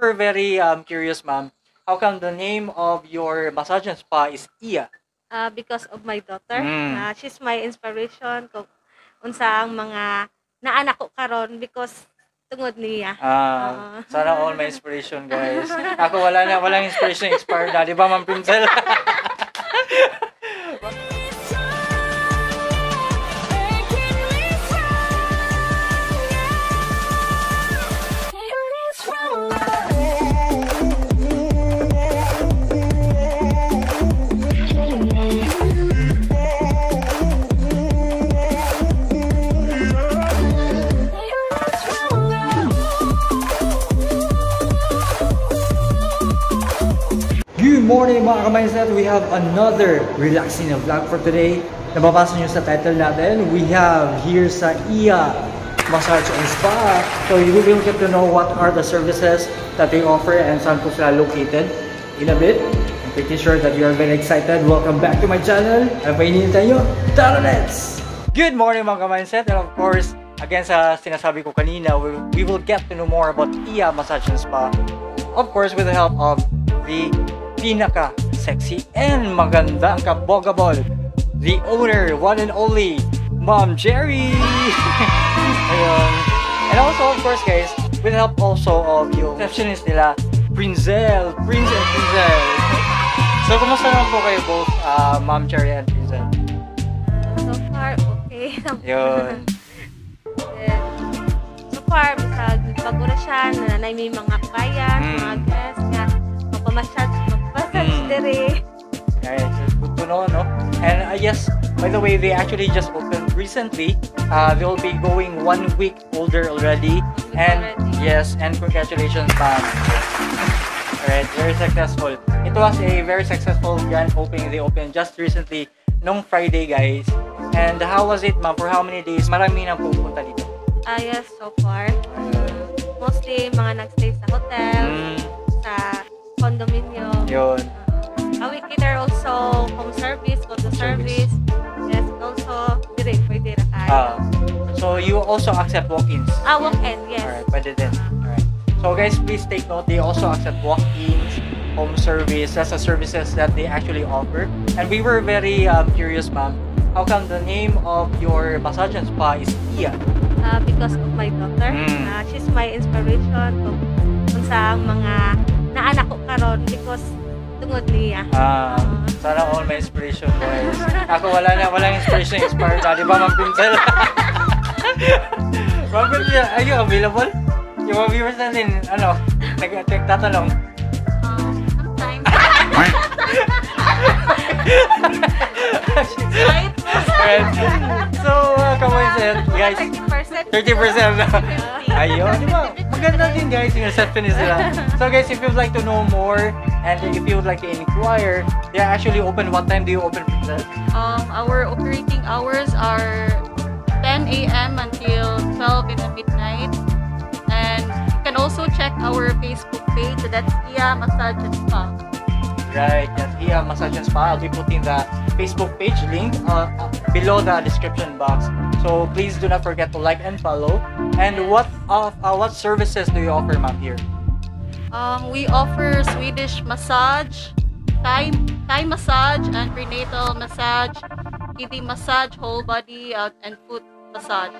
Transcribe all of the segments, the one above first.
were very curious, ma'am. How come the name of your massage and spa is Iya? Because of my daughter. She's my inspiration kung unsa ang mga naanak ko karon because tungod niya. Sana all my inspiration, guys. Ako walang inspiration, expired na, di ba, Ma'am Princel? Good morning mga ka-mindset! We have another relaxing vlog for today. Nababasa nyo sa title natin, we have here sa IAH Massage Spa. So you will get to know what are the services that they offer and saan po sila located in a bit. I'm pretty sure that you are very excited. Welcome back to my channel. Ano pa hinihintay nyo? Tara, let's! Good morning mga ka-mindset! And of course, again sa sinasabi ko kanina, we will get to know more about IAH Massage Spa. Of course, with the help of the pinaka-sexy and maganda ang kabogable, the owner, one and only, Ma'am Jerry! Ayun. And also, of course, guys, with the help also of yung receptionist nila, Prince and Prinzel. So, kumusta naman po kayo both, Ma'am Jerry and Prinzel? So far, okay. Yun. So far, bago na siya, nanay may mga clients, mga guests, nga, magpamassage dere. Right, it's good to know, no? And yes, by the way, they actually just opened recently. They'll be going 1 week older already. And yes, and congratulations, ma'am. Alright, very successful. It was a very successful grand opening. They opened just recently, nung Friday, guys. And how was it, ma'am? For how many days? Marami nang pupunta dito. Yes, so far. Mostly, mga nagstay sa hotel, sa condominium. Yun. We cater also home service, condo service. Yes, also direct pwede ra kayo. So you also accept walk-ins? Walk-in, yes. Alright, pwede din. Alright. So guys, please take note, they also accept walk-ins, home service. That's the services that they actually offer. And we were very curious, ma'am. How come the name of your massage and spa is Iya? Because of my daughter. She's my inspiration kung sa mga naanak ko karon because tungod niya. Sana all my inspiration, guys. Ako walang inspiration, expired na, di ba, Ma'am Princel? Ma'am Princel, are you available? Yung mga viewers natin, nagtatanong. Sometimes. So, ka-mindset, guys. 30%. Ayun, di ba? Maganda din, guys, yung receptionist nila. So, guys, if you'd like to know more and if you would like to inquire, they're actually open. What time do you open, Princess? Our operating hours are 10 a.m. until 12 in the midnight. And you can also check our Facebook page. That's IAH Massage Spa. Right, yes, IAH Massage Spa. I'll be putting the Facebook page link below the description box. So please do not forget to like and follow. And what services do you offer, ma'am, here? We offer Swedish massage, Thai massage, and prenatal massage, kiddie massage, whole body and foot massage.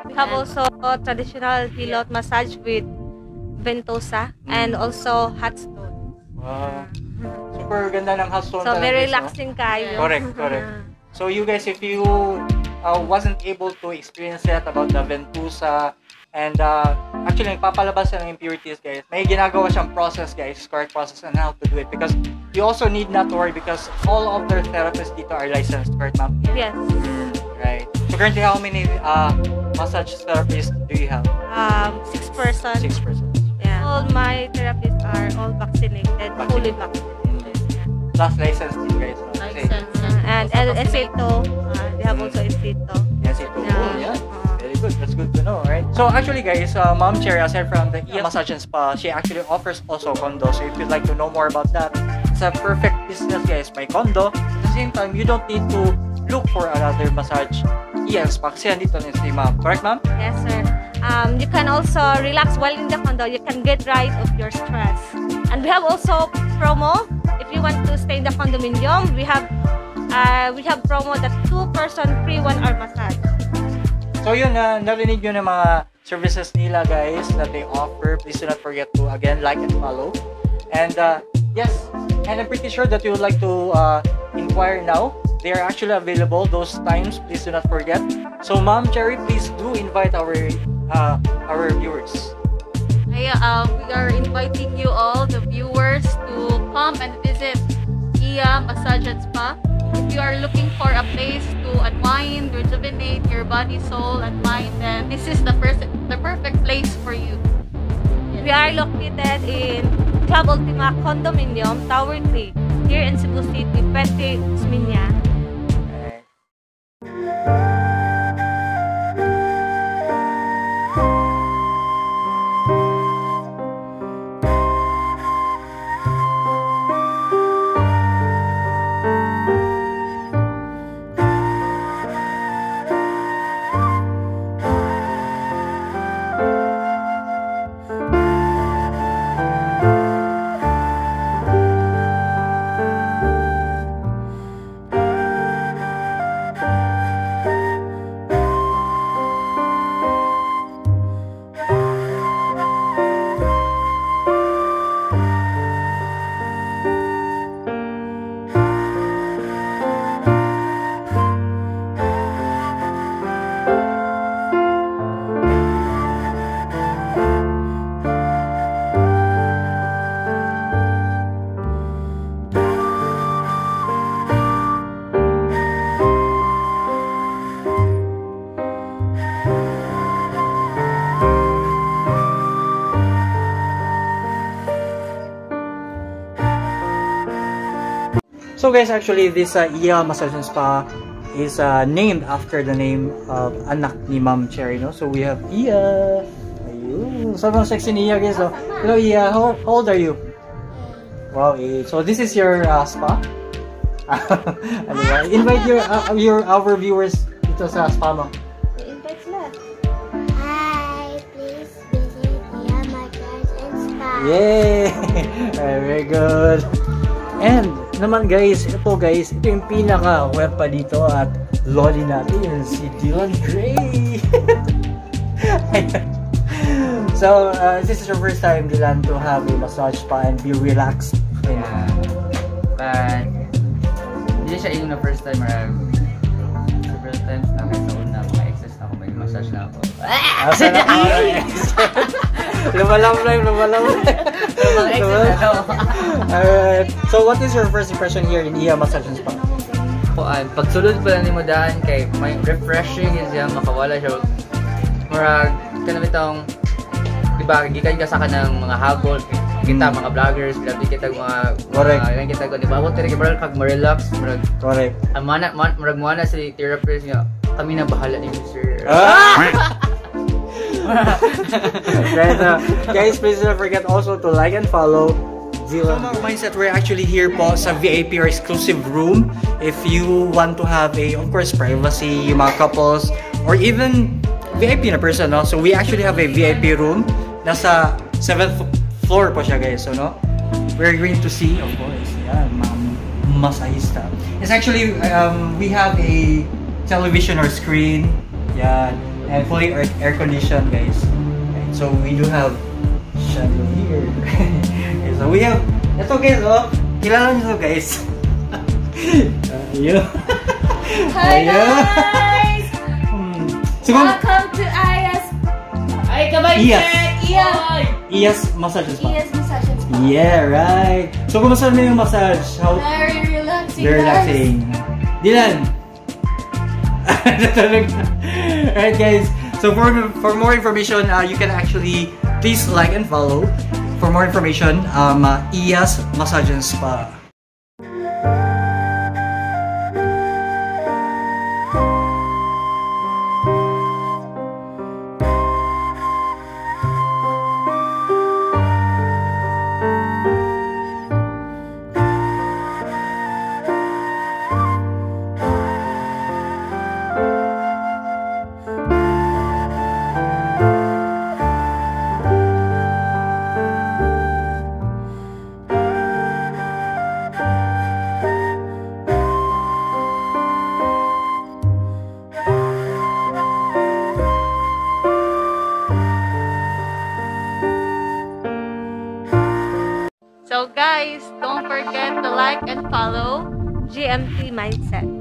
We have also traditional hilot massage with ventosa and also hot stone. Wow. Super ganda ng hot stone. So very guys, relaxing kayo. Correct. So you guys, if you wasn't able to experience that about the ventosa and actually nagpapalabas ng impurities, guys, may ginagawa siyang process, guys, correct process on how to do it because you also need not to worry because all of their therapists dito are licensed, correct, ma'am? Yes. Right. So currently, how many massage therapists do you have? 6 persons. 6 persons. Yeah. All my therapists are all vaccinated, fully vaccinated. Plus licensed, guys. And Esito, they have also Esito. Esito. Yeah. Very good. That's good to know, right? So actually, guys, Ma'am Cherry, aside from the IAH Massage and Spa, she actually offers also condo. So if you'd like to know more about that, it's a perfect business, guys. May condo. At the same time, you don't need to look for another massage IAH Spa kasi andito na si ma'am. Correct, ma'am? Yes, sir. You can also relax while in the condo. You can get rid of your stress. And we have also promo. If you want to stay in the condominium, we have promo that 2-person free 1-hour massage. So yun, narinig nyo na mga services nila guys that they offer. Please do not forget to again like and follow. And yes, and I'm pretty sure that you would like to inquire now. They are actually available those times. Please do not forget. So Ma'am Cherry, please do invite our viewers. We are inviting you all, the viewers, to come and visit IAH Massage Spa. If you are looking for a place to unwind, rejuvenate your body, soul, and mind, then this is the perfect place for you. We are located in Club Ultima Condominium, Tower 3, here in Cebu City, Puente Usmeña. So guys, actually this IAH Massage Spa is named after the name of anak ni Ma'am Cherry, no? So we have IAH. Ayun. Sobrang sexy ni IAH guys. So, hello IAH, how old are you? Wow, 8. So this is your spa? Anyway, invite our viewers dito sa spa mo. Invite sila. Hi, please visit IAH Massage Spa. Yay! Very good. And naman guys, ito yung pinaka-web pa dito at loli natin yun, si Dylan Gray. So, this is your first time, Dylan, to have a massage spa and be relaxed. Yeah. But, hindi siya yung na first time, several times na may taon na mga exes na ako, may massage na ako. Asa na ako? Lumalamlay. Alright. So, what is your first impression here in IAH Massage Spa? Pagsulod pa lang ni mo daan kay may refreshing yun siya, makawala siya. Murag, kanami itong, diba, gikan ka sa kanang mga habol, kita mga vloggers, grabe kita mga Correct. Yan kita ko, diba? Ako talaga parang kag ma-relax, murag. Correct. Murag mo na si therapist nga, kami na bahala ni Mr. Right, guys, please don't forget also to like and follow Dylan. So mga mindset, we're actually here po sa VIP or exclusive room. If you want to have of course, privacy, yung mga couples, or even VIP na person, no? So we actually have a VIP room. Nasa 7th floor po siya, guys. So, no? We're going to see, of course, yeah, masahista. It's actually, we have a television or screen, yeah, and fully air conditioned, guys. Right, so we do have chandelier. Okay, so we have, ito guys, oh, kilala nyo to guys. Ayun. Hi guys! Welcome to IAH. IAH Massage Spa. IAH Massage Spa. Yeah, right. So, kumusta na yung massage? How? Very relaxing. Very relaxing. Dylan! Alright guys, so for more information, you can actually please like and follow. For more information, IAH Massage Spa. So guys, don't forget to like and follow GMT Mindset.